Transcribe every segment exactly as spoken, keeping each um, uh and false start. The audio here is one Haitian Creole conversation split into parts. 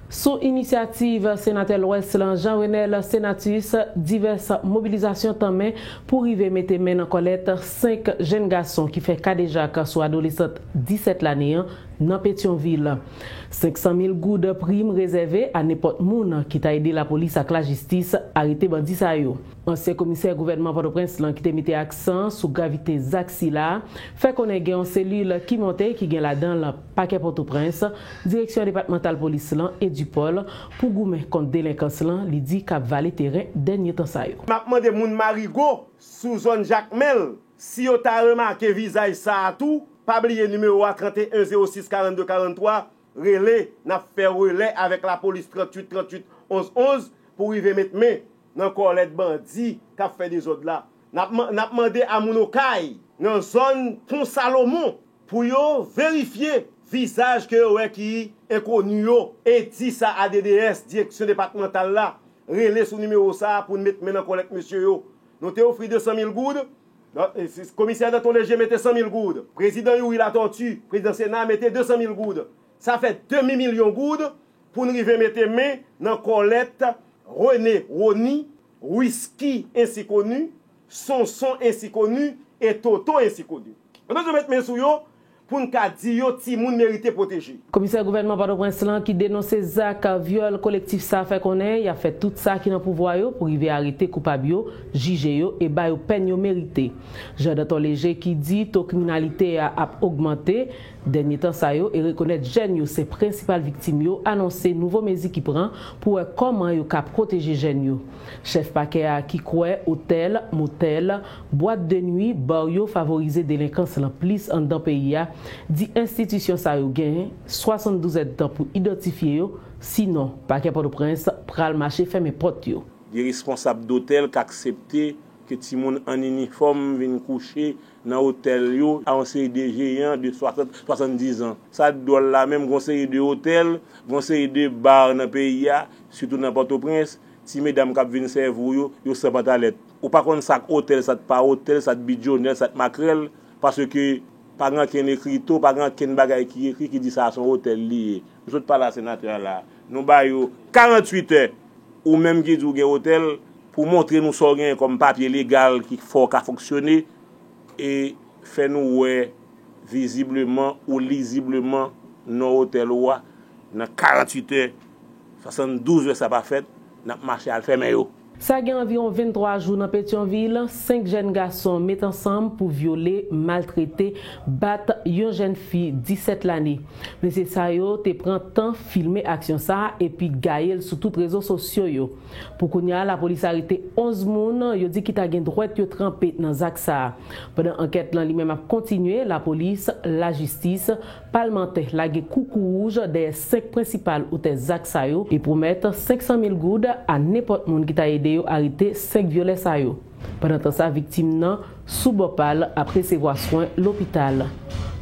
Sou inisyativ senatè Lwès lan, Jean Renel Senatus, divès mobilizasyon tanmen pou rive mete men nan kòlèt senk jenn gason ki fè kadejak sou adolesant disèt lane an nan Petyonvil. Senk san mil goud prim rezève a nenpòt moun ki ta ede lapolis ak lajistis arete bandi sa yo. Ansyen komisè gouvènman Pòtoprens lan ki te mete aksan sou gravite zak sila a fè konnen gen yon selil ki monte ki gen ladan l pakè Pòtoprens, direksyon depatmantal polis lan, Edupol, pou goumen kont delenkans lan, li di k ap vale teren dènye tan sa yo. M ap mande moun Marigo sou zòn Jakmèl, si yo ta remake vizaj sa a tou, pa bliye nimewo a trannteyen zewo sis karannde karanntwa, rele, n ap fè relè avèk lapolis tranntuit tranntuit onz onz pou rive met men nan kòlèt bandi k ap fè dezòd la. N ap man-, n ap mande a moun Okay nan zòn Pon Salomon pou yo verifye vizaj ke yo wè ki enkoni yo, e di sa a D D S, direksyon depatmantal la, rele sou nimewo sa a pou n met men nan kòlèt mesye yo. Nou te ofri de san mil goud, komisè Danton Leje mete san mil goud, prezidan Youri Latortue, prezidan Sena, mete de san mil goud. Sa fè demi milyon goud pou n rive mete men nan kòlèt Rene Rony, Wiski ensi koni, Sonson ensi koni e Toto ensi koni. Nou bezwen met men sou yo pou n ka di yo timoun merite pwoteje. Komisè gouvènman Pòtoprens lan ki denonse zak vyòl kolektif sa a fè konnen y ap fè tout sa ki nan pouvwa yo pou rive arete koupab yo, jije yo e ba yo pèn yo merite. Jean Danton Leger ki di to kriminalite a ap ogmante dènye tan sa yo e rekonèt jèn yo se prensipal viktim yo, anonse nouvo mezi ki pran pou wè kòman yo ka pwoteje jèn yo. Chèf pakè a ki kwè otèl, motèl, bwat de nwi, bar yo favorize delenkans lan plis anndan peyi a, di enstitisyon sa yo gen swasanndouz èdtan pou idantifye yo, sinon pakè Pòtoprens pral mache fèmen pòt yo. Gen responsab dotèl k aksepte ke timoun an inifòm vin kouche nan otèl yo, a yon seri de jeyan de swasant, swasanndizan. Sa dwòl la menm, gon seri de otèl, gon seri de bar nan peyi a, sitou nan Pòtoprens, ti medam k ap vin sèvi w yo, yo san pantalèt. Ou pa konn sa k otèl, sa k pa otèl, sa k bidjonèl, sa k makrèl, paske pa gen ankenn ekrito, pa gen ankenn bagay ki ekri ki di sa a se yon otèl li ye. Nou sot pale a senatè a la. Nou ba yo karanntuit è, ou menm ki di w gen otèl, pou montre nou sa w genyen kòm papye legal ki fè w ka fonksyone, e fè nou wè vizibleman ou lizibleman non otèl ou a nan karanntuit è, swasanndouz è sa pa fèt, n ap mache al fèmen yo. Sa gen anviwon venntwa jou nan Petyonvil, senk jèn gason met ansanm pou vyole, maltrete, bat yon jèn fi disèt lane. Mesye sa yo te pran tan filme aksyon sa a epi gaye l sou tout rezo sosyo yo. Pou kounye a, lapolis arete onz moun yo di ki ta gen dwèt yo tranpe nan zak sa a. Pandan ankèt lan li menm ap kontinye, lapolis, lajistis, palmantè lage koukou wouj dèyè senk prensipal otè zak sa yo e pwomèt senk san mil goud a nenpòt moun ki ta ede yo arete senk vyolè sa yo. Pandan tan sa, viktim nan, sou bò pa l, ap resevwa swen lopital.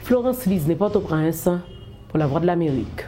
Florence Lisne, Pòtoprens, pou Lavwadlamerik.